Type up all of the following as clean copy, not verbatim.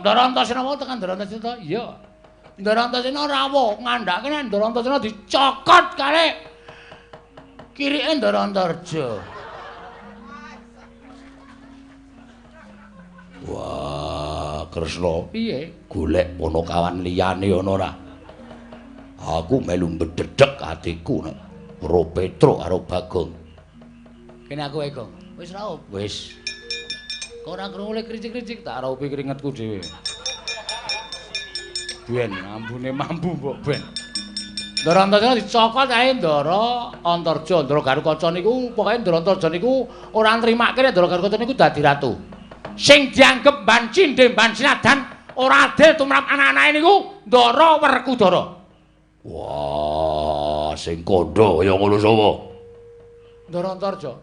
Ndara Antasena mau tekan Ndara Antasena to? Iya. Ndara Antasena rawuh ngandhake nek Ndara Antasena dicokot kali kirike Ndara Antarja. Wah, Kresna, piye? Golek ponokawan liyane ana ora? Aku melu mbedhedhek atiku nek karo Petruk karo Bagong. Kene aku wae, Gong. Wis raup? Wis. Kok ora krungu le kricik-kricik tak raupi keringetku dhewe. Ben ambune mambu mbok ben. Ndara Antarja dicokot ae Ndara Antarja, Ndara Garukaca niku pokoke Ndara Antarja niku ora nrimake nek Ndara Garukaca niku dadi ratu. Sing dianggep ban cindhe ban sinadan ora adil tumrap anak-anake niku Ndara Werkudara. Wah, sing kandha kaya ngono sapa? Ndara Antarja.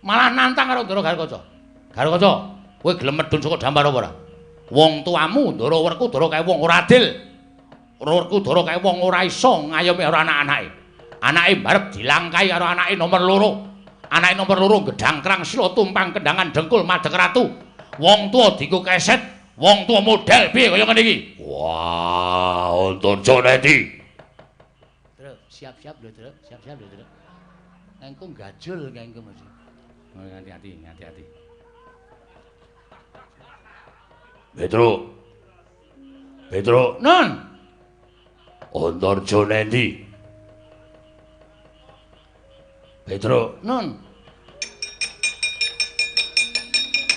Malah nantang karo Ndara Garukaca. Garukaca, kowe gelem medhun saka dampar apa ora? Wong tuamu Ndara Werkudara kae wong ora adil. Werkudara kae wong ora iso ngayomi karo anak-anake. Anake barep dilangkahi karo anake nomor loro. Anake nomor loro gedhang krang sila tumpang kendangan dengkul madhek ratu. Wong tuwa diku keset, wong tuwa model piye kaya ngene iki? Wah, Antarja nendi? Truk, siap-siap lho, Truk. Siap-siap lho, Truk. Engko gajul engko mesti. Hati-hati, hati-hati. Petruk. Petruk. Nun. Antarja nendi? Petruk. Nun.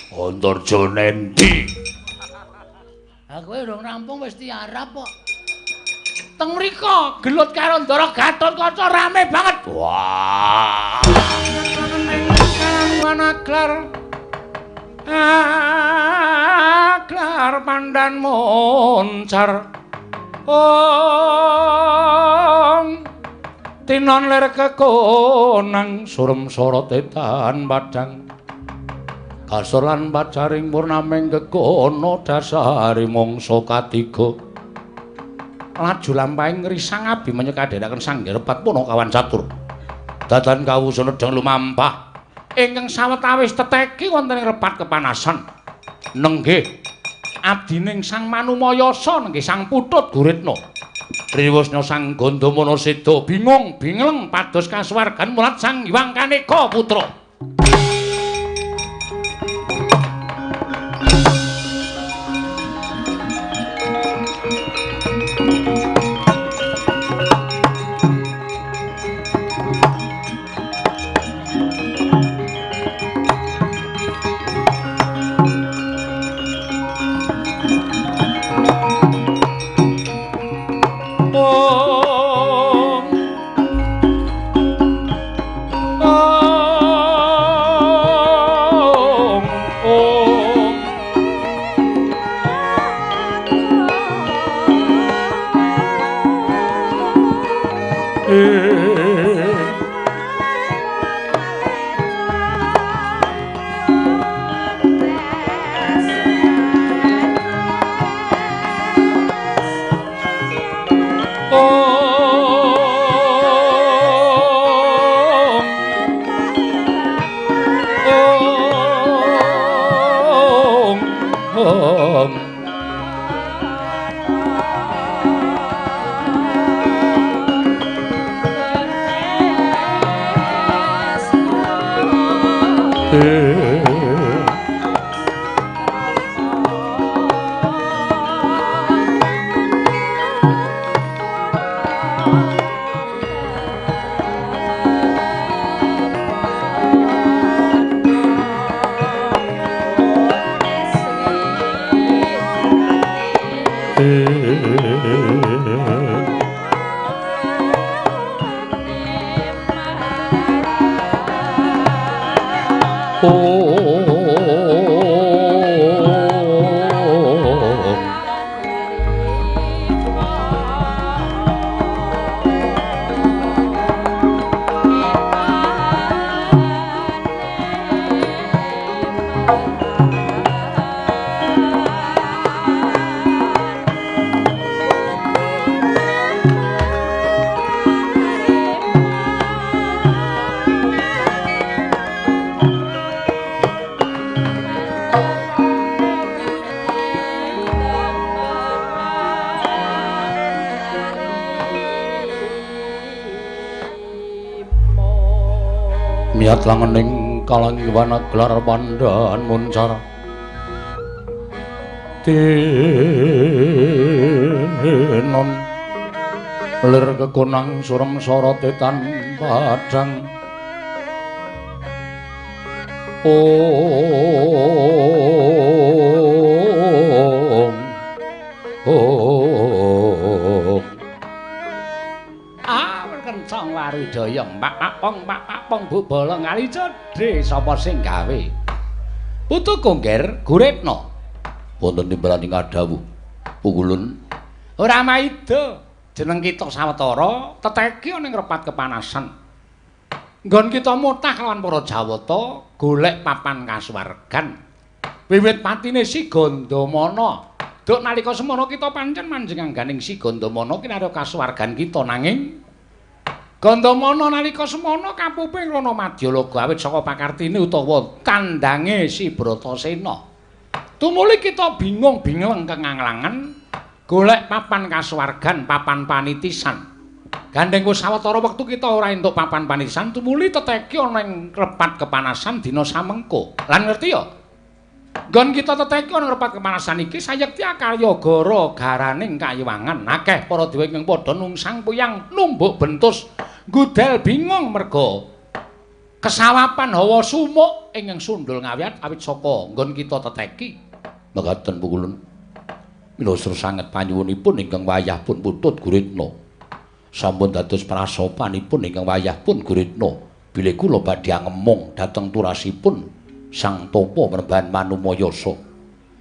Antarja nendi? Aku urung rampung wis tiarap kok. Teng mriko gelut karo Ndara Gatotkaca rame banget. Wah. Aglar aglar pandan moncar. Ong tinon lir kekonang surem sorote tan padang. Kasur lan pacaring purnaming kekono dasari mangsa katiga. Laju lampahing risang Abimanyu kadherekaken sanggih repat punakawan catur. Dadan kawusun nedheng lumampah ingkang sawetawis teteki wonten ing repat kepanasan. Nenggih abdining Sang Manumayasa nenggih Sang Putut Guritna. Riwusna Sang Gandamana seda bingung bingleng pados kasuwargan mulat Sang Hyang Kaneka Putra. Kiat langening kalangiwana gelar pandhan muncar tinon lir kekonang surem sorote tan padhang. Om Om Kencang waridaya pak pong pak pong bu bolong kali cedhe sapa sing gawe putu kongger guritna wonten timbalan ing adawuh pungulun ora maida jeneng kita sawetara teteki ana ing repat kepanasan nggon kita mutah lawan para Jawata golek papan kasuwargan wiwit patine si Gandamana duk nalika semana kita pancen manjing angganing si Gandamana kinarya kasuwargan kita nanging Gandamana nalika semana kapupe ngrana Madyalaga awit saka pakartine utawa kandange si Bratasena. Tumuli kita bingung bingleng kenganglangan golek papan kasuwargan, papan panitisan. Gandeng wis sawetara wektu kita ora entuk papan panitisan, tumuli teteki ana ing repat kepanasan dina samengko. Lan ngerti ya? Nggon kita teteki ana repat kepanasan iki sayekti akarya gara garaning kayiwangan. Akeh para dewa ingkang padha nungsang puyang numbuk bentus gudel bingung merga kesawapan hawa sumuk ingkang sundul ngawiyat awit saka nggon kita teteki. Mekaten pukulun minusra sanget panyuwunipun ingkang wayah pun putut guritna. Sampun dados prasopanipun ingkang wayah pun guritna. Bilih kula badhe angemung dhateng turasipun Sang Tapa Merban Manumayasa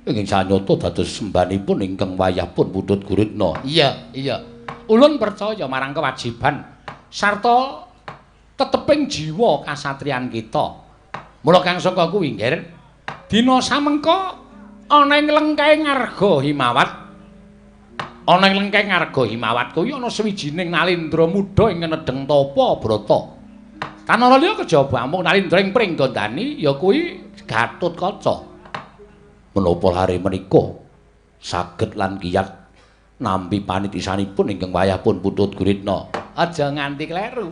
ingkang sanyata dados sembanipun ingkang wayah pun putut guritna. Iya, iya. Ulun percaya marang kewajiban sarta teteping jiwa kasatriyan kita. Mula kang saka kuwi nggih, dina samengko ana ing lengkahe ngarga Himawat. Ana ing lengkahe ngarga Himawat kuwi ana sawijining nalendra muda ing nedheng tapa brata. Tanara liya kejaba amung nalendra ing Pringgondani ya kuwi Gatotkaca. Menapa lare menika saged lan kiyat nampi panitisanipun ingkang wayah pun putut guritna. Aja nganti kleru.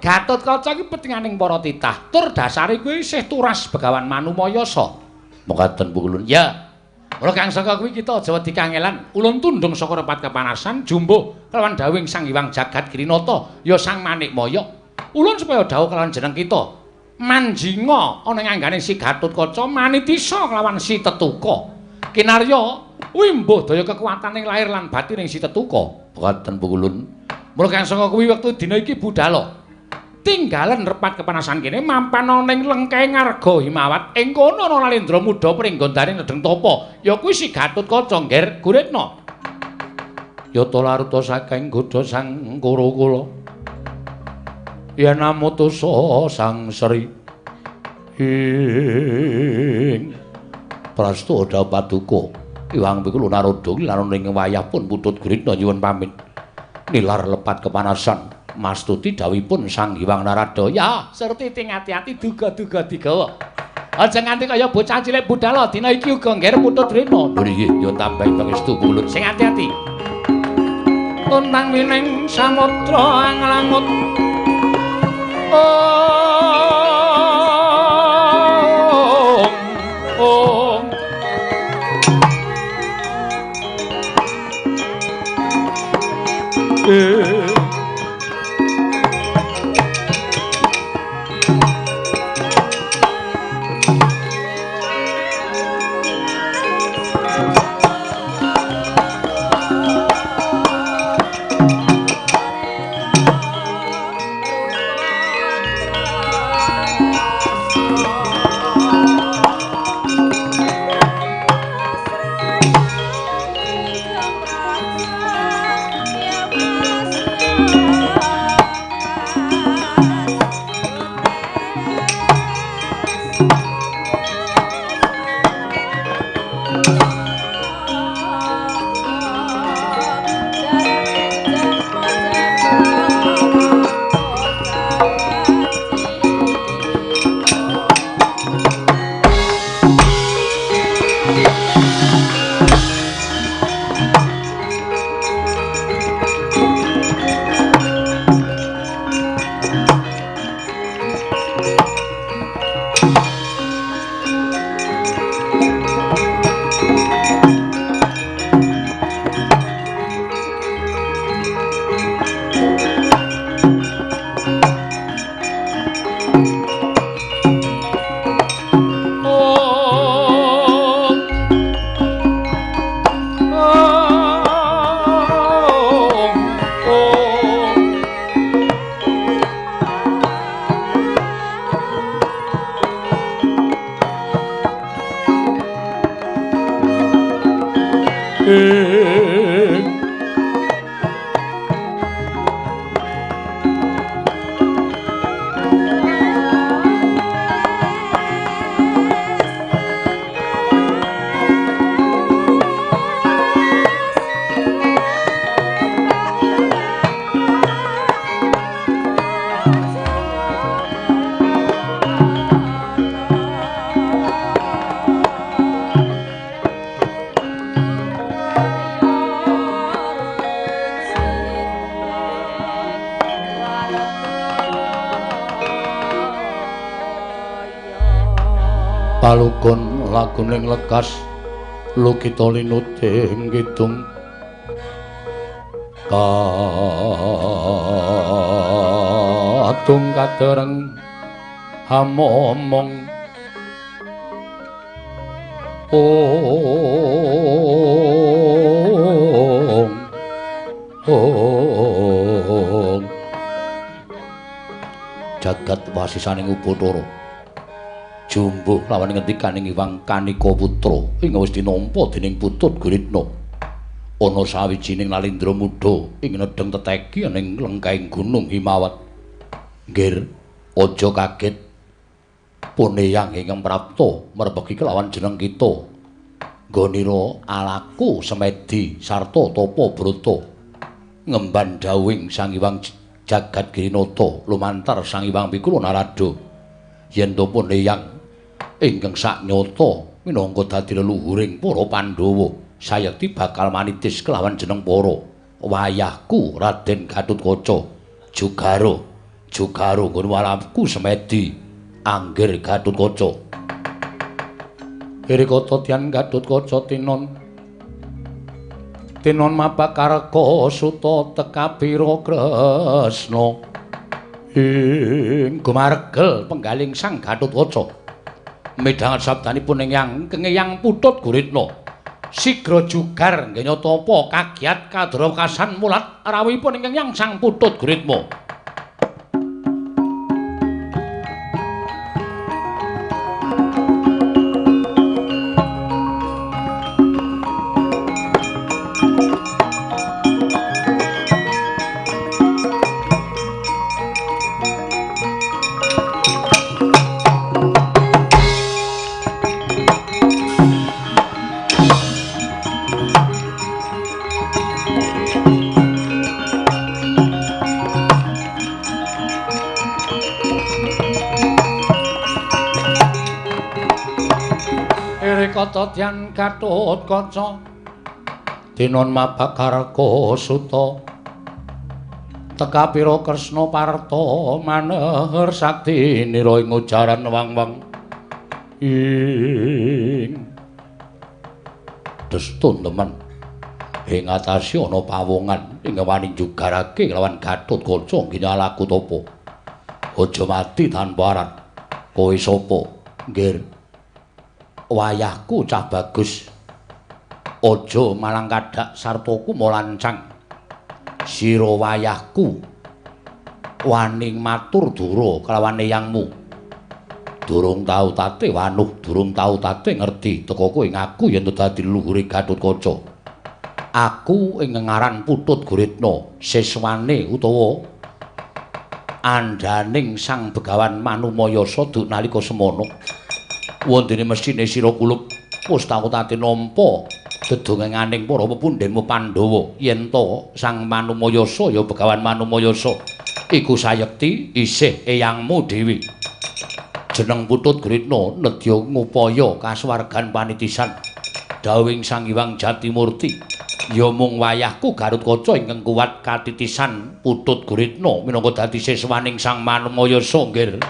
Gatotkaca iki petinganing para titah, tur dasare kuwi isih turas Begawan Manumayasa. Mekaten pukulun. Ya. Mula kang saka kuwi kita aja wedi kangelan. Ulun tundung saka repat kepanasan jumbuh kelawan dawuhing Sang Hyang Jagat Girinata ya Sang Manikmaya. Ulun supaya dawuh kelawan jeneng kita manjinga ana ing anggane si Gatotkaca manitisa kelawan si Tetuka. Kinarya wimbuh daya kekuatan ing lahir lan batin ing si Tetuka. Mekaten pukulun. Mula kang saka kuwi wektu dina iki budhala. Tinggalen repat kepanasan kene mampan ana ing lengkahe ngarga Himawat. Ing kono ana nalendra muda Pringgondane nedheng tapa. Ya kuwi si Gatotkaca ngger guritna. Yata laruta saking godha Sang Kura-kula. Yen amutusa Sang Sri ing prasto dawuh paduka Iwang Pikul Narada lan ing wayah pun putut guritna nyuwun pamit nilar lepat kepanasan mastuti dawuhipun Sang Hyang Narada. Ya serti ting ati-ati duga-duga digawa aja nganti kaya bocah cilik budhala dina iki uga ngger putut guritna. Lho nggih nyuwun tambahi pangestu kula sing ati-ati. Tuntang wining samudra anglangut Om Om Palugon laguning lekas lukita linuting kidung katung kadereng hamomong ong ong jagat wasisaning Ubathara jumbuh lawan ngendikaning Hyang Kanika Putra ing wis dinampa dening Putut Guritna. Ana sawijining lalindra muda ing nedheng teteki ning lengkahing gunung Himawat. Nggir, aja kaget. Puneyang ingkang prapta mrebegi kelawan jeneng kita. Nggonira alaku semedi sarta tapa brata ngemban dawuhing Sang Hyang Jagat Girinata lumantar Sang Hyang Pikula Narada. Yen to puneyang ingkang saknyata minangka dadi leluhuring para Pandhawa sayekti bakal manitis kelawan jeneng para wayahku Raden Gatotkaca Jugaro Jugaro nggon walaku semedi anggir Gatotkaca. Irikata Tyan Gatotkaca tinon tinon mapakareka suta tekapira Kresna ing gumaregel penggaling Sang Gatotkaca. Midhanget sabdanipun Eyang Kengeyang Putut Guritna sigra jugar nggih nyata apa kagiat kadrawekasan mulat rawuhipun ingkang Yang Sang Putut Guritna. Kata Tyan Gatotkaca tinon mabakarka suta tekapira Kresna parta maneher sakti nira ing ujaran wang-wang ing destun temen ing atase ana pawongan ing wani njugarake lawan Gatotkaca nggih laku tapa aja mati tanpa aran. Kowe sapa? Nggir, wayahku cah bagus aja malang kadak sartaku molancang sira wayahku wani matur dura kelawan eyangmu durung tau tate wanuh durung tau tate ngerti teka kowe ngaku yen dadi leluhure Gatotkaca. Aku ing ngaran Putut Guritna siswane utawa andhaning Sang Begawan Manumayasa duk nalika semana. Wondene mesthine sira kulup wis tau tate nampa dedongenganing para pepundhenmu Pandhawa yen to Sang Manumayasa ya Begawan Manumayasa iku sayekti isih eyangmu dhewe. Jeneng Putut Guritna nedya ngupaya kasuwargan panitisan dawuhing Sang Hyang Jatimurti ya mung wayahku Gatotkaca ingkang kuwat katitisan Putut Guritna minangka dadi siswaning Sang Manumayasa. Nggir.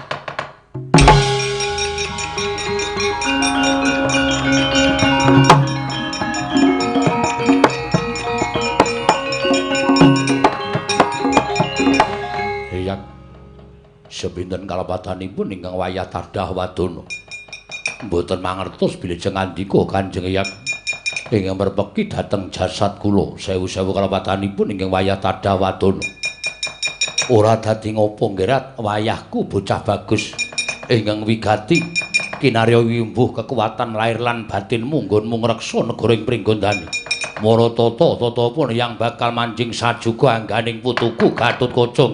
Eyang sepinten kalepatanipun ingkang wayah tadah wadana mboten mangertos bilih ngandika Kanjeng Eyang ingkang merpeki dhateng jasad kula. Sewu-sewu kalepatanipun ingkang wayah tadah wadana ora dadi ngopo nggerat wayahku bocah bagus ingkang wigati kinarya wimbuh kekuatan lahir lan batinmu nggonmu ngreksa negara ing Pringgondani. Mara tata tatapun yang bakal manjing sajuga angganing putuku Gatotkaca.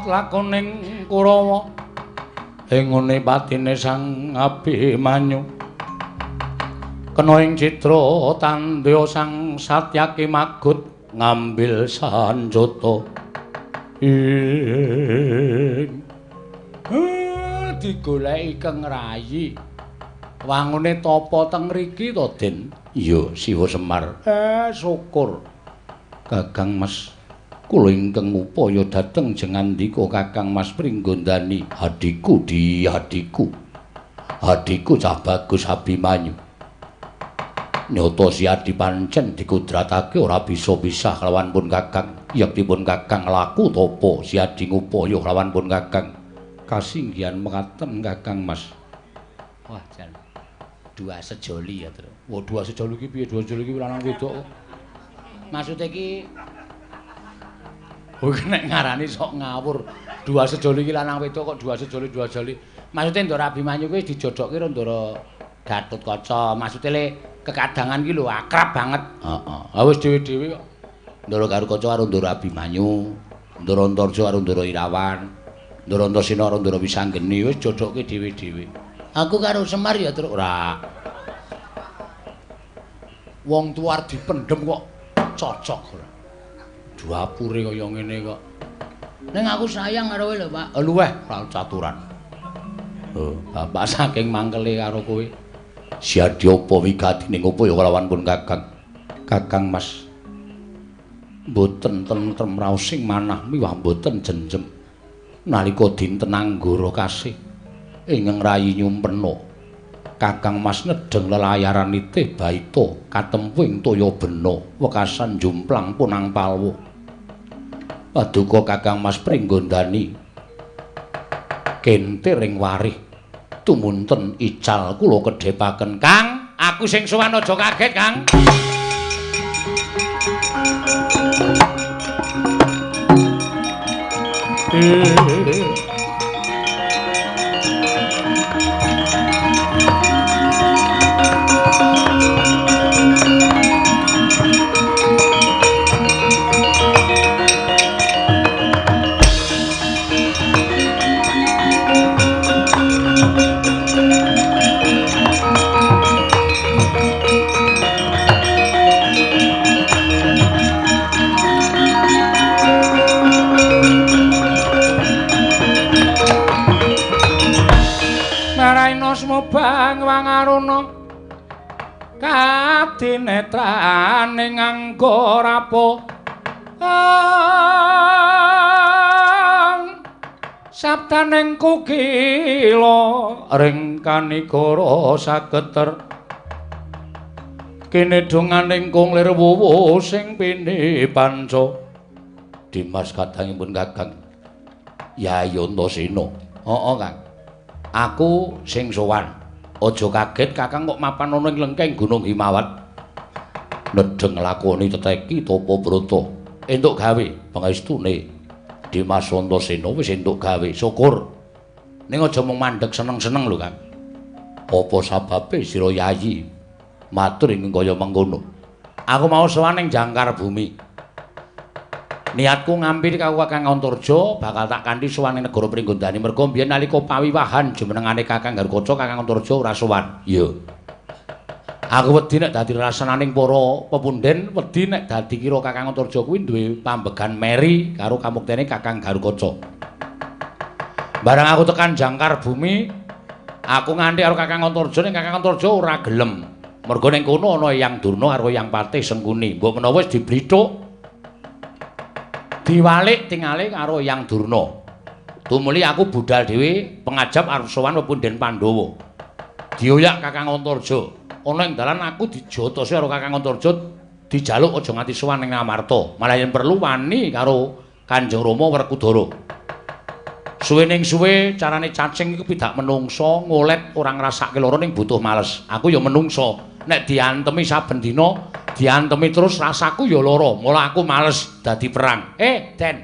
Lakoning Kurawa ing ngene patine Sang Abimanyu kena ing citra tandya Sang Satyaki magut ngambil sanjata ing digoleki keng rayi wangune tapa teng mriki to Den? Iya Siwa Semar. Syukur Kakang Mas. Kula ingkang upaya dhateng jengandika Kakang Mas Pringgondani adhiku di adhiku. Adhiku cah bagus Abimanyu. Nyata si adi pancen dikudratake ora bisa pisah kelawan pun Kakang. Yektipun Kakang laku tapa si adi ngupaya kelawan pun Kakang. Kasinggihan mekaten Kakang Mas. Wah jan. Dua sejoli ya, Tru. Wah, dua sejoli iki piye? Dua sejoli iki lanang wedok. Maksude iki oh nek ngarani sok ngawur. Dua sejoli iki lanang wedok kok dua sejoli dua sejoli. Maksude Ndara Abimanyu kuwi dijodohke karo Ndara Gatotkaca. Maksude le kekadangan iki lho akrab banget. Heeh. Ha wis dhewe-dhewe kok. Ndara Gatotkaca karo Ndara Abimanyu, Ndara Antarja karo Ndara Irawan, Ndara Antasena karo Ndara Wisanggeni wis jodohke dhewe-dhewe. Aku karo Semar ya, Truk. Ora. Wong tuwa arep dipendhem kok cocok ora. Dapure kaya ngene kok. Ning aku sayang karo kowe lho, Pak. Luweh ora caturan. Oh, bapak saking mangkele karo kowe. Siadi apa wigatine upaya kelawan pun Kakang. Kakang Mas mboten tentrem raosing manah miwah mboten jenjem. Nalika dinten Anggara kasih ingkang rayi nyumpena. Kakang Mas nedheng lelayaran nitih baita katempuing toya bena wekasan jumplang punang palwa. Paduka Kakang Mas Pringgondani kentir ing warih tumunten ical kula kedhepaken. Kang, aku sing sowan aja kaget, Kang. Bang wangaruna kadinetrane nganggo rapo sabdaning kukila ring kanigara sageter kene donganing kung lir wuwu sing pini panca. Dimas kadangipun Kakang Yayi Antasena. Heeh, Kang. Aku sing sowan. Aja kaget Kakang kok mapan ana ing lengkeng Gunung Himawat. Nedheng lakoni teteki tapa brata. Entuk gawe pangestune Dimas Antasena wis entuk gawe. Syukur. Ning aja mung mandeg seneng-seneng lho, Kang. Apa sababe sira Yayi matur ing kaya mengkono? Aku mau sowan ing jangkar bumi. Niatku ngampiri karo Kakang Antarja bakal tak kanthi sowan ing negara Pringgondani merga mbiyen nalika pawiwahan jumenengane Kakang Garukaca Kakang Antarja ora sowan. Iya. Aku wedi nek dadi rasananing para pepunden, wedi nek dadi kira Kakang Antarja kuwi duwe pambegan meri karo kamuktene Kakang Garukaca. Barang aku tekan jangkar bumi, aku nganti karo Kakang Antarja, ning Kakang Antarja ora gelem. Mergo ning kono ana Eyang Durna karo Eyang Patih Sengkuni. Mbok menawa wis diblithuk diwalik tingale karo Eyang Durna. Tumuli aku budal dhewe pengajap arep sowan pepunden Pandhawa. Dioyak Kakang Antarja. Ana ing dalan aku dijotosi karo Kakang Antarja, dijaluk aja nganti sowan ning Amarta. Malah yen perlu wani karo Kanjeng Rama Werkudara. Suwe ning suwe carane cacing iku pidak menungsa ngolet ora ngrasake lara ning butuh males. Aku ya menungsa, nek diantemi saben dina, diantemi terus rasaku ya lara. Mula aku males dadi perang. Den,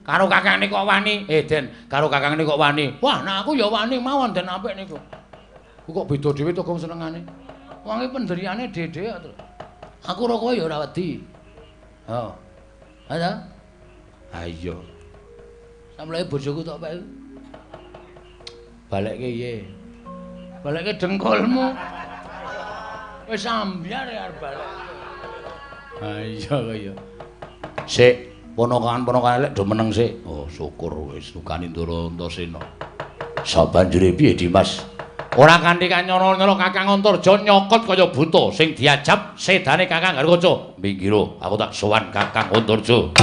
karo kakangne kok wani? Den, karo kakangne kok wani? Wah, nek aku ya wani mawon Den apik niku. Kok beda dhewe to kok senengane. Wong iki penderiane dhewe to. Aku ora kowe ya ora wedi. Oh. Ha ta? Ha iya. Samleke bojoku tok pek. Balekke piye? Balekke dengkulmu. Wis ambyar ya arep balik. Ha iya kaya. Sik, ponakan-ponakan elek do meneng sik. Oh, syukur wis sukani Ndara Antasena. Sabanjure piye, Dimas? Ora kanthi kanyono-nyono Kakang Antarja nyokot kaya buta sing diajab sedane Kakang Garukaca. Minggiro, aku tak sowan Kakang Antarja.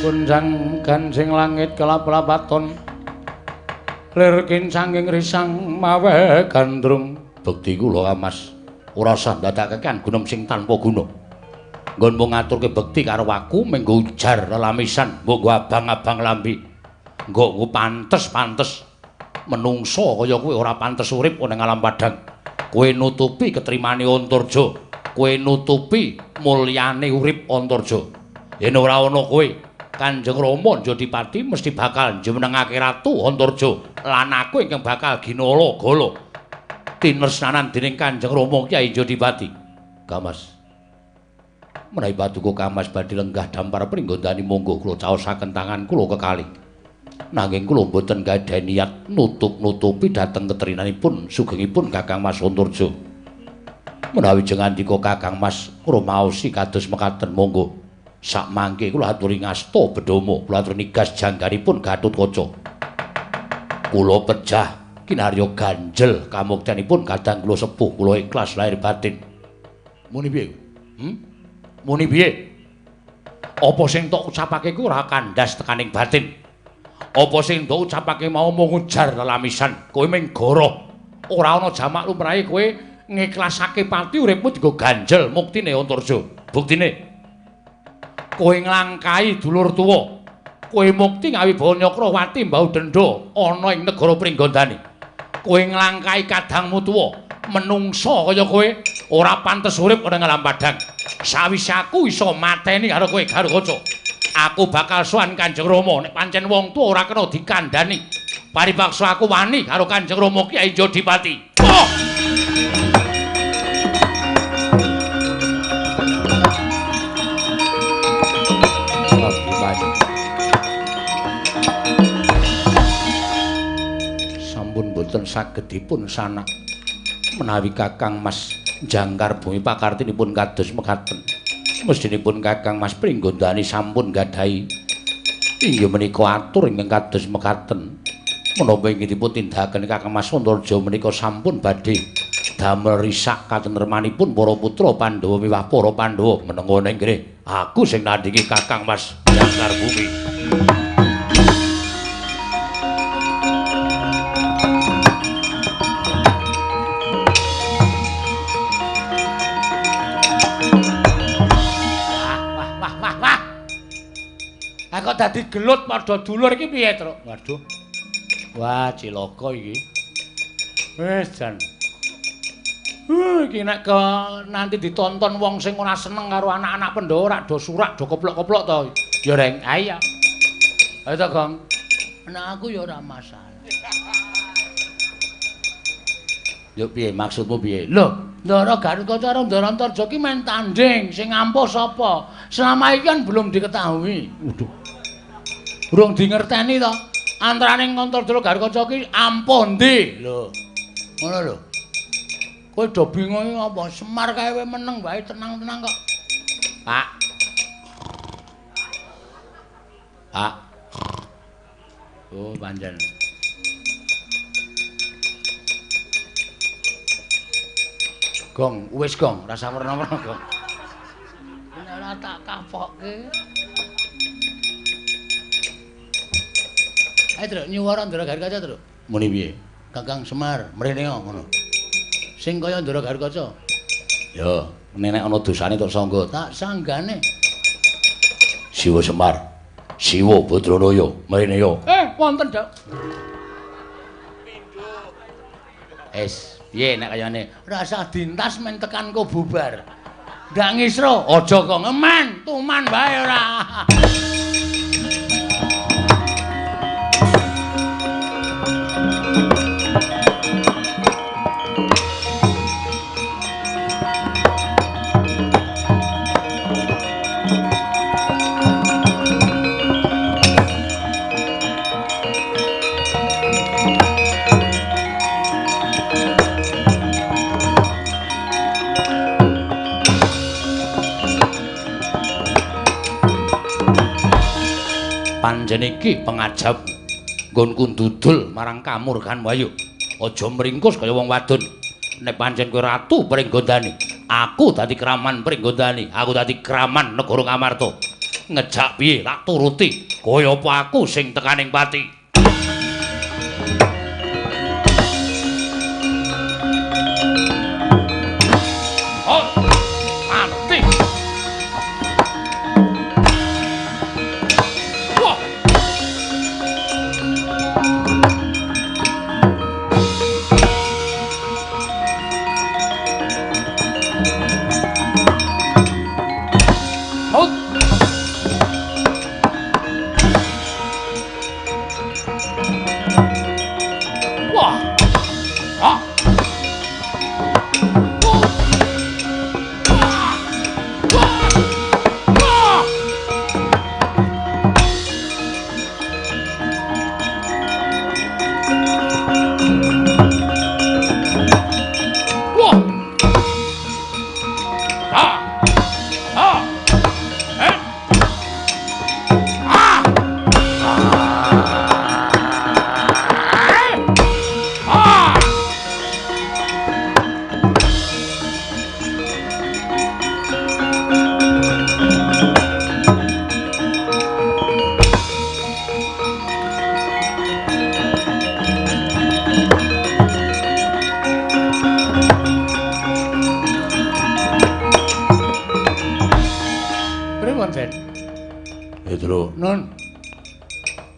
Gunjang gansing langit kelap-lapaton lir kincanging risang mawe gandrung. Bekti kula Mas, ora usah ndadekake gunem sing tanpa guna. Nggonmu ngaturke bekti karo aku menggo ujar lelamisan, mbok nggo abang-abang lambi. Nggo pantes-pantes menungso kaya kowe ora pantes urip ning alam padhang. Kowe nutupi ketrimane Antarja, kowe nutupi mulyane urip Antarja. Yen ora ana kowe, Kanjeng Rama Jodipati mesti bakal njumenengake Ratu Antarja lan aku ingkang bakal ginala gala tinresnanan dening Kanjeng Rama Kyai Jodipati. Kamas. Menawi paduka Kamas badhe lenggah dampar pringgondani monggo kula caosaken tangan kula kekalih. Nanging kula mboten gadhahi niat nutup-nutupi dhateng ketrinanipun sugengipun Kakang Mas Antarja. Menawi jengandika Kakang Mas rumaosi kados mekaten monggo. Sakmangke kula aturi ngasta bedhoma, kula aturi nigas janggaripun Gatotkaca. Kula pejah kinarya ganjel kamuktenipun kadang kula sepuh, kula ikhlas lahir batin. Muni piye? Muni piye? Apa sing tok ucapake ku ora kandhas tekaning batin. Apa sing tok ucapake mau mung ujar lelamisan, kowe mung goroh. Ora ana jamak lumrahe kowe ngiklasake pati uripmu dienggo ganjel muktine Antarja. Buktine kowe nglangkahi dulur tuwa, kowe mukti ngawibawa Nyakrawati mbau dendha ana ing negara Pringgondani. Kowe nglangkahi kadangmu tuwa, menungsa kaya kowe ora pantes urip ana ing alam padhang. Sawise aku iso mateni karo kowe Garukaca, aku bakal sowan Kanjeng Rama. Nek pancen wong tuwa ora kena dikandhani, paripaksa aku wani karo Kanjeng Rama Kyai Jodipati. Oh! Sampun boten saged dipun sanak menawi Kakang Mas jangkar bumi pakartinipun kados mekaten. Mestinipun Kakang Mas Pringgondani sampun gadhahi inggih menika atur ingkang kados mekaten. Menapa inggih dipun tindakaken Kakang Mas Antarja menika sampun badhe damel risak katentremanipun para putra Pandhawa miwah para Pandhawa. Menengo ning kene, aku sing nandhingi Kakang Mas jangkar bumi. Kok dadi gelut padha dulur iki piye, Truk? Waduh. Wah, cilaka iki. Wis jan. Iki nek nanti ditonton wong sing ora seneng karo anak-anak Pandhawa ora do surak do koplok-koplok to. Ya Reng, ayo. Ayo to, Gong. Nek aku ya ora masalah. Yo piye maksudmu piye? Lho, Ndara Gatotkaca karo Ndara Antarja ki main tanding, sing ampuh sapa? Selama iki kan belum diketahui. Waduh. Durung dingerteni to. Antarane Antarja karo Gatotkaca ki ampuh ndi? Lho. Ngono lho. Kowe do bingung apa? Semar kae kowe meneng wae tenang-tenang kok. Pak. Pak. Oh, pancen. Gong, wis gong, rasa werna-werna gong. Ora tak kapokke. Ayo, Truk, nyuwara Ndara Gatotkaca, Truk. Muni piye? Kakang Semar, mrene ngono. Sing kaya Ndara Gatotkaca. Ya, nek ana dosane tok sangga, tak sanggane. Siwa Semar, Siwa Badranaya, mrene yo. Wonten, Dok. Es, piye nek kayane? Rasah dintas men tekan ko bubar. Ndak ngisro, aja kok ngeman, tuman wae ora. Pancen iki pengajap nggonku ndudul marang kamurkan wayu. Aja mringkus kaya wong wadon. Nek pancen kowe ratu Pringgondani, aku dadi kraman Pringgondani, aku dadi kraman negara Ngamarta. Ngejak piye tak turuti. Kaya apa aku sing tekaning pati. Oh, mati.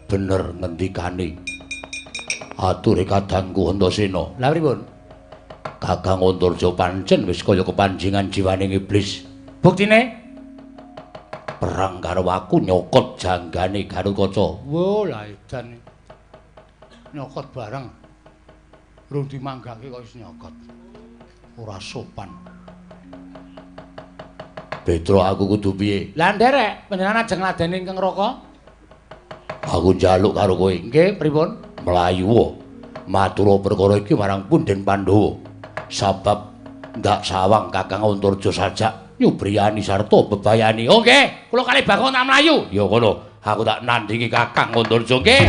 Bener ngendikane ature kadangku Antasena. Lha pripun? Kakang Antarja pancen wis kaya kepanjingan jiwane iblis. Buktine perang karo aku nyokot janggane Gatotkaca. Wo lah edan. Nyokot bareng. Rung dimanggake kok wis nyokot. Ora sopan. Petro aku kudu piye? Lah nderek panjenengan ajeng ngladeni ingkang Raka. Aku njaluk karo kowe. Nggih, pripun? Mlayu matur perkara iki marang punden Pandhawa. Sabab ndak sawang Kakang Antarja sajak nyubriyani sarta bebayani. Oh nggih, kula kalih Bagong tak mlayu. Ya ngono, aku tak nandingi Kakang Antarja nggih.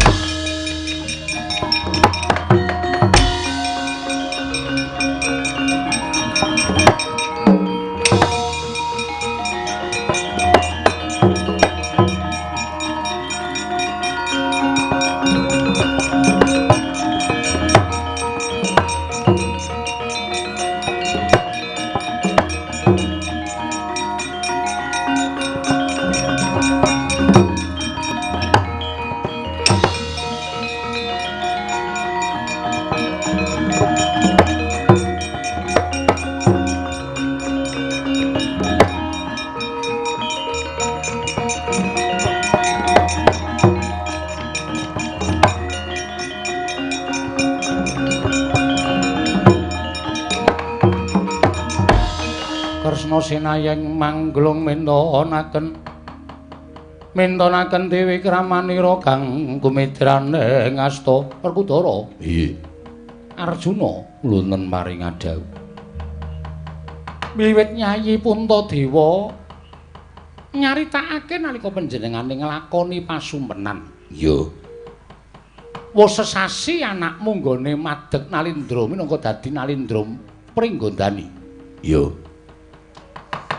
Kresna sinayeng mangglung mintonaken mintonaken Dewi Kramanira kang gumidrane ngasta Werkudara. Iya. Arjuna lunen maring adhawuh. Wiwit Nyayi Puntadewa nyaritakake nalika panjenengane nglakoni pasumpenan. Iya. Wis sesasi anakmu nggone madeg Nalindra minangka dadi Nalindra Pringgondani. Iya.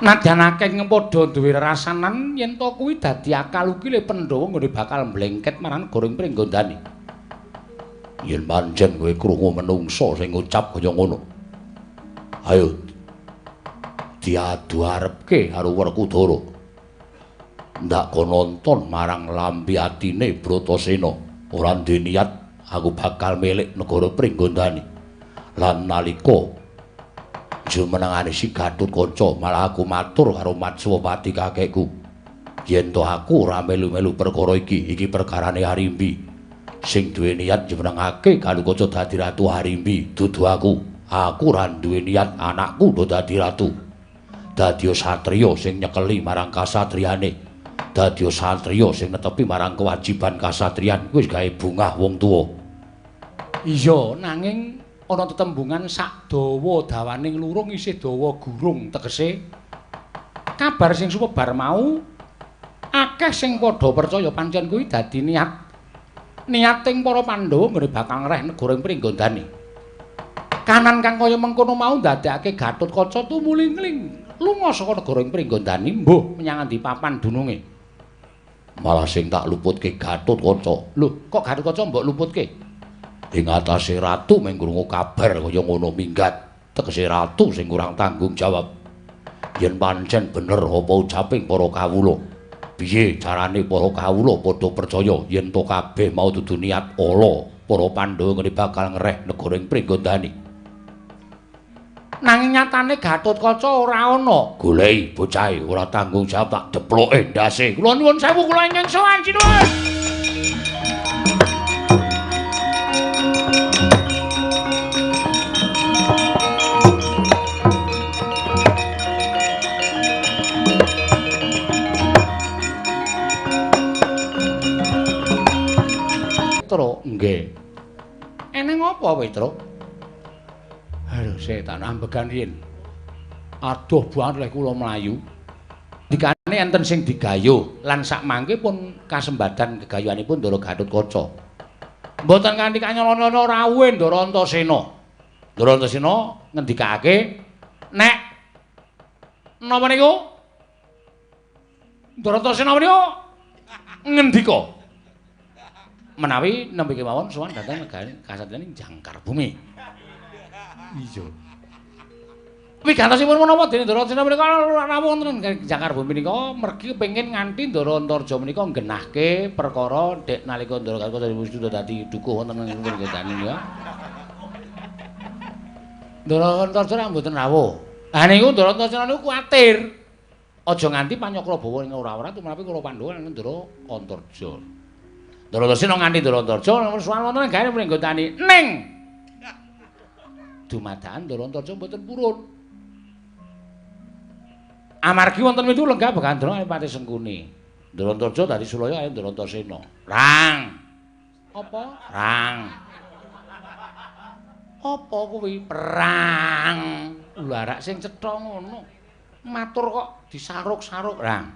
Nadyan akeh padha duwe rasanan yen to kuwi dadi akal ukile Pandhawa nggone bakal mlengket marang negara Pringgondani. Yen pancen kowe krungu menungsa sing ngucap kaya ngono. Ayo diadu arepke karo Werkudara. Ndak kon nonton marang lambi atine Bratasena. Ora duwe niat aku bakal milik negara Pringgondani. Lan nalika jumenengane si Gatotkaca malah aku matur karo Matswapati kakekku. Yen to aku ora melu-melu perkara iki, iki perkarane Harimbi. Sing duwe niat jumenengake Gatotkaca dadi ratu Harimbi, dudu aku. Aku ora duwe niat anakku do dadi ratu. Dadi satriya sing nyekeli marang kasatriyane. Dadi satriya sing netepi marang kewajiban kasatriyan, wis gawe bungah wong tuwa. Iya, nanging ana tetembungan sak dawa dawaning lurung isih dawa gurung, tegese kabar sing sumebar mau akeh sing padha percaya pancen kuwi dadi niat niating para Pandhawa nggone bakal ngreh negara ing Pringgondani. Kanan kang kaya mengkono mau ndadekake Gatotkaca tumulingling lunga saka negara ing Pringgondani mbuh menyang endi papan dununge. Malah sing tak luputke Gatotkaca. Lho, kok Gatotkaca mbok luputke? Ing atase ratu mung krungu kabar kaya ngono minggat. Tegese ratu sing kurang tanggung jawab. Yen pancen bener apa ucaping para kawula. Piye carane para kawula padha percaya yen to kabeh mau dudu niat ala para Pandhawa ngene bakal ngreh negara ing Pringgondani. Nanging nyatane Gatotkaca ora ana. Goleki bocahe ora tanggung jawab tak deploke ndase. Kula nuwun sewu kula ingkang sowan sinuwun. Petro, nggih. Eneng apa, Petro? Aduh, setan ambegan yen. Aduh banget lek kula mlayu. Dikane enten sing digayuh lan sak mangke pun kasembadan gegayuhanipun Ndara Gatotkaca. Mboten kanthi kanyana-nyana rawuhe Ndara Antasena. Ndara Antasena ngendikake nek napa niku? Ndara Antasena menika ngendika menawi nembe kemawon sowan dhateng negari kasatriyan Jangkar Bumi. Iya. Wigantosipun menapa dene Ndara Antasena menika rawuh wonten Jangkar Bumi menika mergi kepengin nganti Ndara Antarja menika nggenahke perkara dek nalika Ndara Gatotkaca wis dadi dukuh wonten ing Pringgondani menika. Ndara Antarja ra mboten rawuh. Lah niku Ndara Antasena niku kuwatir aja nganti panyakrabawa ing ora-ora tumrapi karo Pandhawa lan Ndara Antarja. Ndara Antasena nganti Ndara Antarja sowan wonten gawe Pringgondani ning dumadakan Ndara Antarja mboten purun. Amargi wonten witu lenggah Begandra Pati Sengkuni. Ndara Antarja dadi sulaya kaya Ndara Antasena. Rang. Apa? Rang. Apa kuwi? Perang. Lha rak sing cetha ngono. Matur kok disaruk-saruk rang.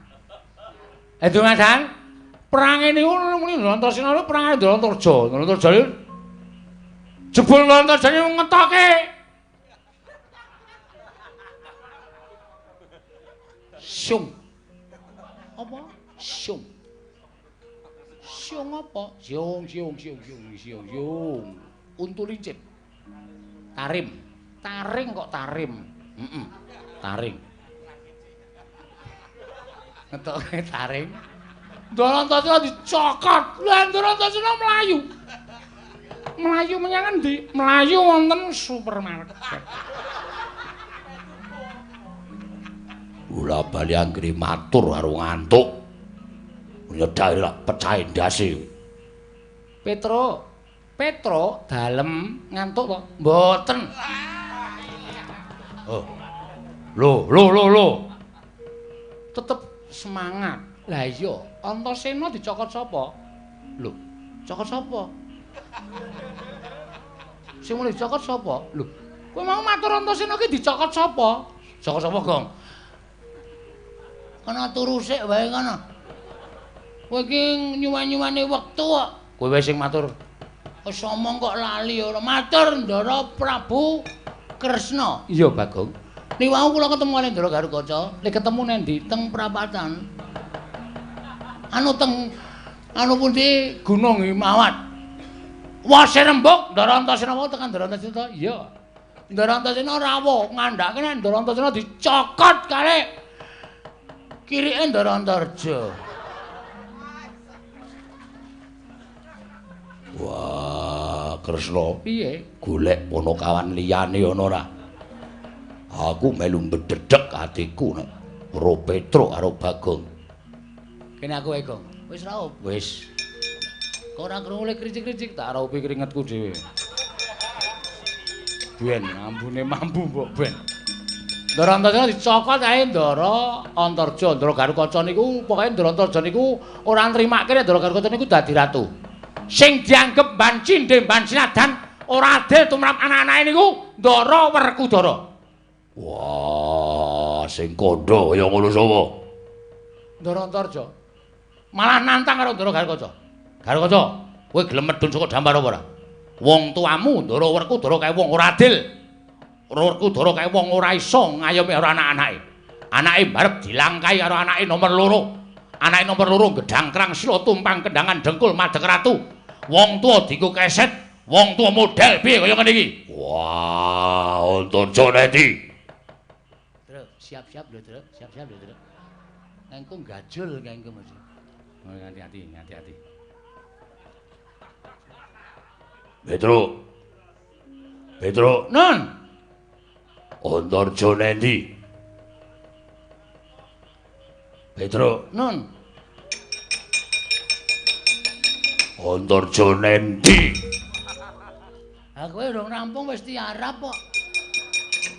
Dumadakan perange niku muni Ndara Antasena niku perange Ndara Antarja. Ndara Antarja niku jebul Ndara Antarja niku ngetoke. Siung. Apa? Siung. Siung apa? Siung siung siung siung siung siung. Untu lincip. Tarim. Taring kok tarim. Heeh. Taring. Ngetoke taring. Ndara Antasena dicokot. Lah Ndara Antasena mlayu. Mlayu menyang endi? Mlayu wonten supermarket. Ula bali anggere matur karo ngantuk. Nyedhaki lak pecahe ndase. Petro, Petro dalem ngantuk to? Mboten. Oh. Lho, lho, lho, lho. Tetep semangat. Lah iya, Antasena dicokot sapa? Lho, cokot sapa? Sing mulih dicokot sapa? Lho, kowe mau matur Antasena ki dicokot sapa? Cokot sapa, Gong? Kana turu sik wae kana. Kowe iki nyuwan-nyuwane wektu kok. Kowe wae sing matur. Wis omong kok lali ora. Matur Ndara Prabu Kresna. Iya, Bagong. Niku wau kula ketemu karo Ndara Garukaca. Lek ketemu nendi? Teng prapatan. Anu teng anu pundi Gunung Himawat. Wah, rembug Ndara Antasena wau tekan Ndara Antasena. Iya. Ndara Antasena rawuh ngandhake nek Ndara Antasena dicokot kare kirike Ndara Antarja. Wah, Kresna, piye? Golek ponokawan liyane ana ora? Aku melu mbedhedhek atiku nek karo Petruk karo Bagong. Kene aku wae, Gong. Wis raup. Wis. Kok ora krungu le kricik-kricik tak raupi keringetku dhewe. Ben ambune mambu mbok ben. Ndara Antasena dicokot ae Ndara Antarja, Ndara Garukaca niku pokoke Ndara Antarja niku ora nrimake nek Ndara Garukaca niku dadi ratu. Sing dianggep ban cindhe ban sinadan ora adil tumrap anak-anake niku Ndara Werkudara. Wah, sing kandha kaya ngono sapa? Ndara Antarja. Malah nantang karo Ndara Garukaca. Garukaca, kowe gelem medhun saka dampar apa ora? Wong tuamu Ndara Werkudara kae wong ora adil. Werkudara kae wong ora iso ngayomi karo anak-anake. Anake barep dilangkahi karo anake nomor loro. Anake nomor loro gedhang krang sila tumpang kendangan dengkul madeg ratu. Wong tuwa diku keset, wong tuwa model piye kaya ngene iki? Wah, Antarja nendi? Truk, siap-siap lho, Truk. Siap-siap lho, Truk. Engko gajul engko mesti. Oh, hati-hati, hati-hati. Petruk. Petruk. Nun. Antarja nendi? Petruk. Nun. Antarja nendi? Ha kowe urung rampung wis tiarap kok.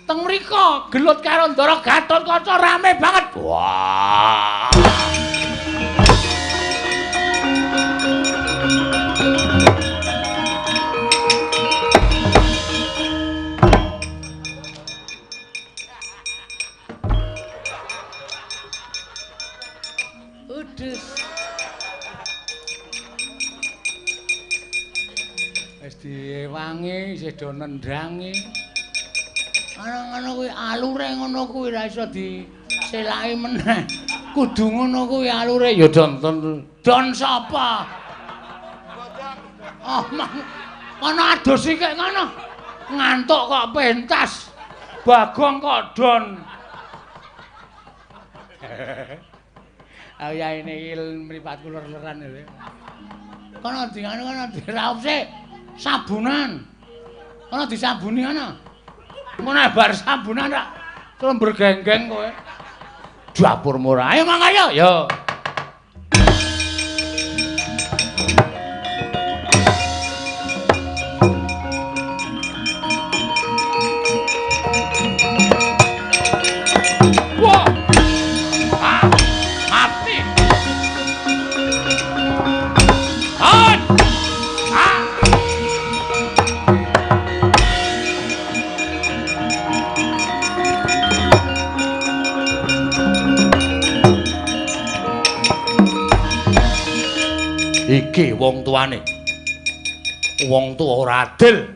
Teng mriko gelut karo Ndara Gatotkaca rame banget. Wah. Udes. Wis diewangi, isih do nendangi. Ana-ana kuwi alure ngono kuwi ora iso diselaki meneh. Kudu ngono kuwi alure ya don don sapa? Oh, ana adus iki ngono. Ngantuk kok pentas. Bagong kok don. Ah ya ini iki mripatku ler-leran lho. Kono dingane kono diraup sik. Sabunan. Kono disabuni ana. Ngono bar sabunan rak terus bergenggeng kowe. Dapur murah. Ayo mangga yo. Wah. Ah, mati. Han. Ah. Iki wong tuane. Wong tuwa ora adil.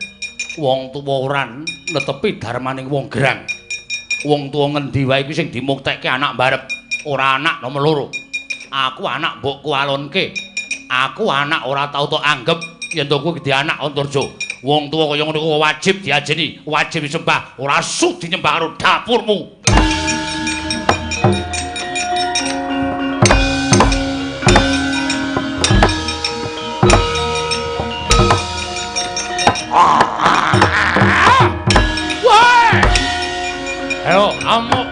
Wong tuwa ora netepi darmaning wong gerang. Wong tuwa ngendi wae iki sing dimuktekke anak mbarep, ora anak nomor loro. Aku anak mbok kualonke. Aku anak ora tau tok anggep yen to kuwi dadi anak Antarja. Wong tuwa kaya ngono kuwi wajib diajeni, wajib disembah, ora sudi nyembah karo dapurmu. Ayo, amuk.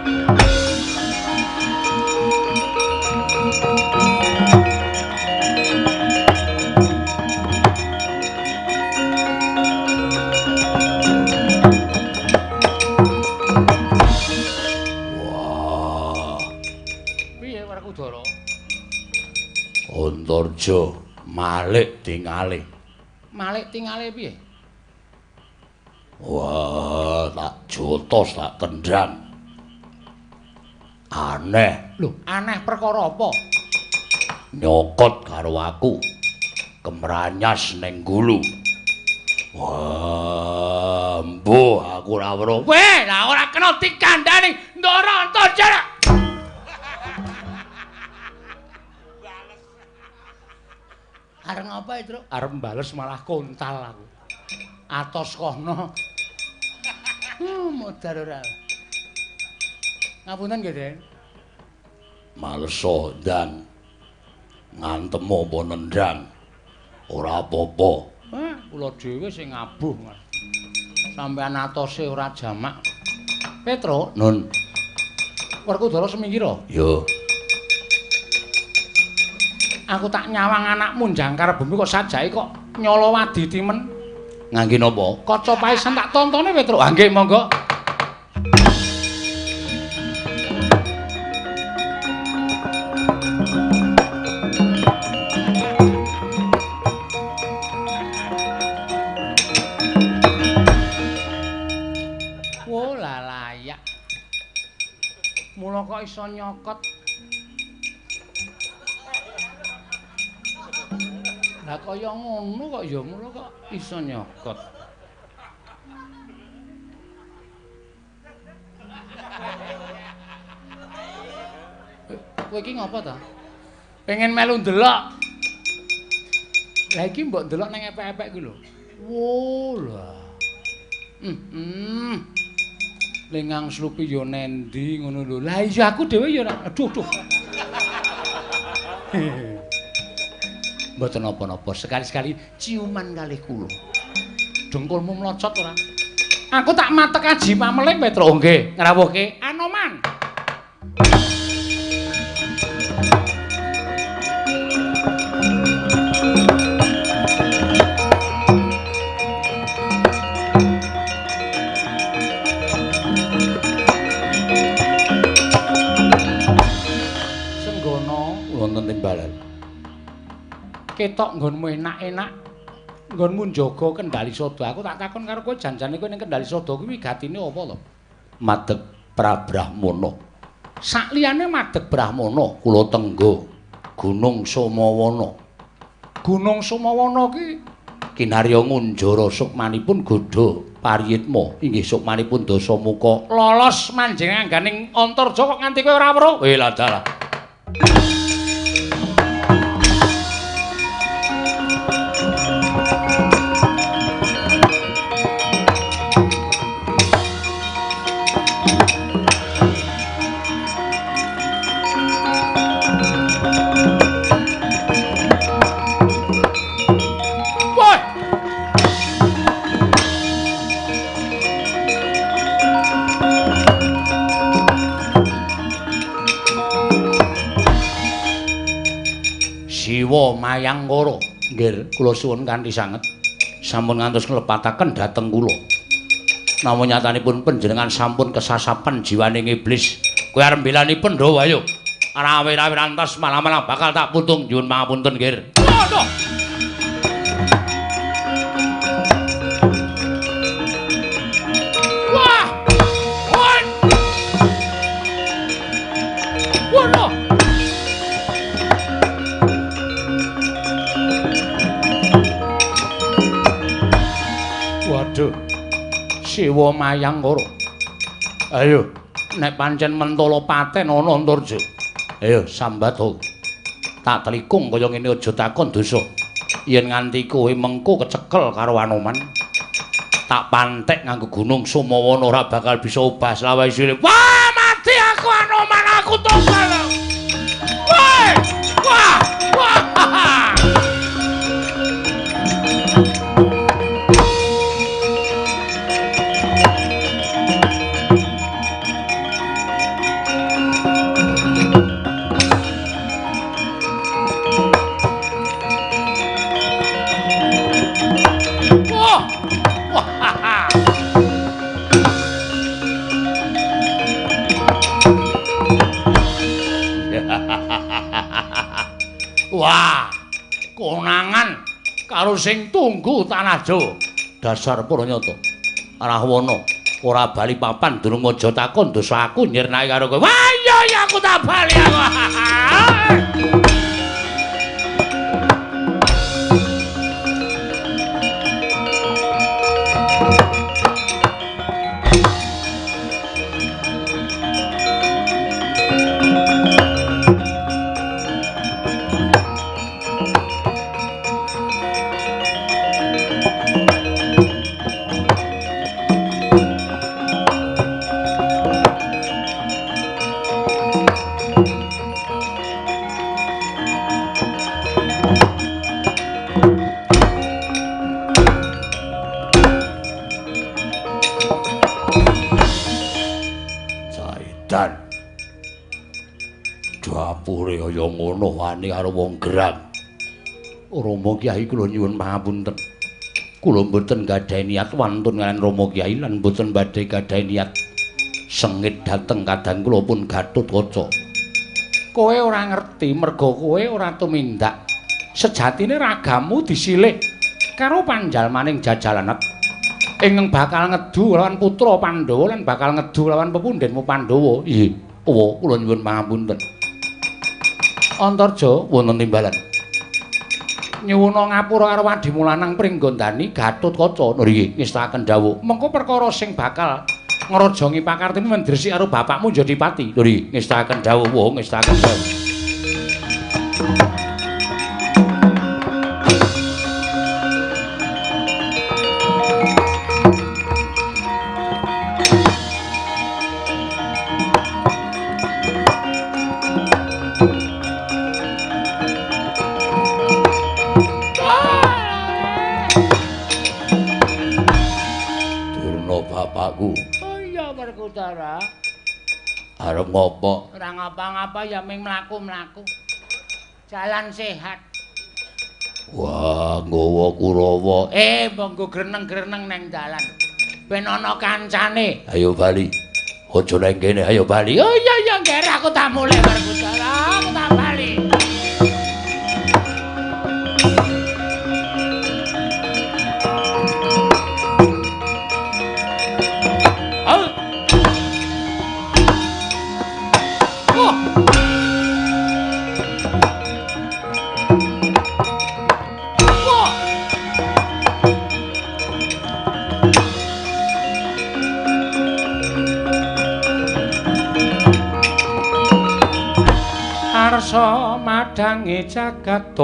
Antarja malik tingale. Malik tingale piye? Wah, tak jotos tak tendang. Aneh. Lho, aneh perkara apa? Nyokot karo aku. Kemranyas ning gulu. Wah, mbuh aku ora weruh. Weh, lah ora kena dikandhani Ndara Antarja. Arep ngapa, Truk? Arep bales malah kontal aku. Atos kono. Modar ora. Ngapunten nggih, Den. Maleso ndang. Ngantem apa nendang. Ora apa-apa. Kula dhewe sing ngabuh, Mas. Sampeyan atose ora jamak. Petro, Nun. Werkudara seminggir. Yo. Aku tak nyawang anakmu jangkar bumi kok sajake kok nyala wadi timen. Ngangge napa? Kaca paesan tak tontone, Petro. Ah, nggih, monggo. Wo lah layak. Mula kok iso nyokot. Lah kaya ngono kok ya mula kok iso nyokot. Kowe iki ngopo ta? Pengen melu ndelok. Lah iki mbok ndelok nang epek-epek kuwi lho. Wo lah. Lengang slupi yo nendi ngono lho. Lah iya aku dhewe ya ora. Aduh aduh. Mboten napa-napa, sekali-sekali ciuman kalih kula. Dengkulmu mlocot ora? Aku tak matek aji pameling, Petro. Nggih, ngrawuhke Anoman. Senggono wonten timbalan. Ketok nggonmu enak-enak, nggonmu njaga Kendali Sada. Aku tak takon karo kowe, janjane kowe ning Kendali Sada kuwi wigatine apa to? Madeg Prabrahmana. Sakliyane madeg Brahmana kula tenggo Gunung Sumawana. Gunung Sumawana ki kinarya ngunjara sukmanipun godha pariyitma, inggih sukmanipun Dasamuka. Lolos manjing angganing Antarja kok nganti kowe ora weruh. Weh lah dalah. Siwa Mayangkara, nggih kula suwun kanthi sanget sampun ngantos nglepataken dhateng kula. Namung nyatanipun panjenengan sampun kesasapan jiwaning iblis. Kowe arep mbelani Pandhawa ayo. Rawe-rawe rantas malah-malah bakal tak putung. Nyuwun pangapunten nggih. Waduh. Wah. Wah. Waduh. Waduh. Siwa Mayangkara. Ayo, nek pancen mentala paten ana Antarja. Ayo sambat ho. Tak telikung kaya ngene aja takon dosa. Yen nganti kowe mengko kecekel karo Anoman, tak pantek nganggo Gunung Sumawana ora bakal bisa obah selawase sire. Wah, mati aku Anoman, aku tombal. Woi! Wah! Wah! Wah, Konangan karo sing tunggu tanah Jawa. Dasar para nyata. Rahwana ora bali papan durung aja takon dosa aku nyirnake karo kowe. Wah iya iya aku tak bali aku. Dapure kaya ngono wani karo wong geram. Rama Kyai kula nyuwun pangapunten. Kula mboten gadhahi niat wantun kaliyan Rama Kyai lan mboten badhe gadhahi niat sengit dhateng kadang kula pun Gatotkaca. Kowe ora ngerti merga kowe ora tumindak. Sejatine ragamu disilih karo panjalmaning jajalanet ingkang bakal ngedu lawan putra Pandhawa lan bakal ngedu lawan pepundhenmu Pandhawa. Nggih, kula nyuwun pangapunten. Antarja wonten timbalan. Nyuwuna ngapura karo adimu lanang Pringgondani Gatotkaca. Nggih, ngestakaken dawuh. Mengko perkara sing bakal ngrajangi pakartimu mendresik karo bapakmu Jodipati. Nggih, ngestakaken dawuh, ngestakaken dawuh. Arep ngopo? Ora ngapa-ngapa ya ming mlaku-mlaku. Jalan sehat. Wah, nggawa Kurawa. Monggo greneng-greneng nang dalan. Ben ana kancane. Ayo bali. Aja nang kene, ayo bali. Oh iya iya, ngger aku tak mulih Werkudara, aku tak bali. Arsa madange jagat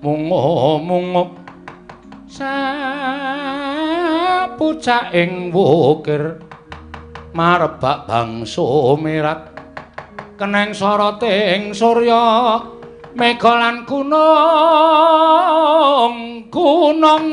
mungup-mungup sapucaking wukir marebak bangsa merat keneng soroting surya mega lan gunung gunung.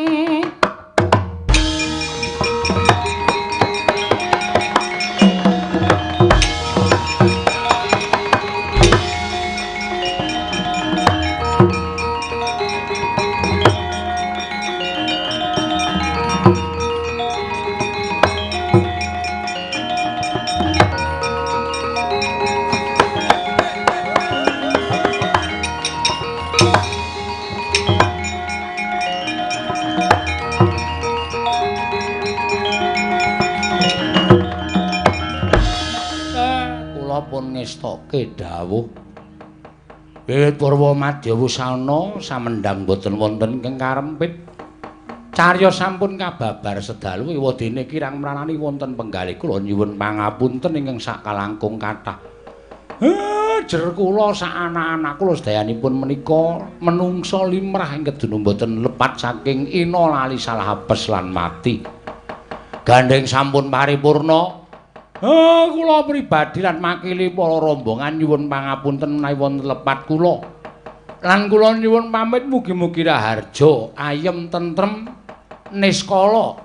Ngestoke dawuh wiwit purwa madya wusana samendhang boten wonten ingkang karempit carya sampun kababar sedalu ewadene kirang mranani wonten penggalih kula nyuwun pangapunten ingkang sakalangkung kathah. Jer kula sak anak-anak kula sedayanipun menika menungsa limrah ing kedune boten lepat saking ina lali salah apes lan mati. Gandheng sampun paripurna. Kula pribadi lan makili para rombongan nyuwun pangapunten menawi wonten lepat kula. Lan kula nyuwun pamit mugi-mugi raharja, ayem tentrem niskala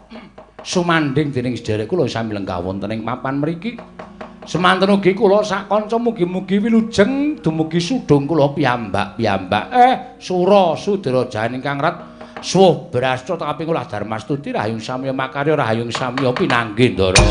sumandhing dening sedherek kula sami lenggah wonten ing papan mriki. Semanten ugi kula sak kanca mugi-mugi wilujeng dumugi sudung kula piyambak-piyambak. Sura sudra jahan ingkang rat suwuh brasta kaping ulah darmastuti rahayung samya makarya rahayung samya pinanggih ndara.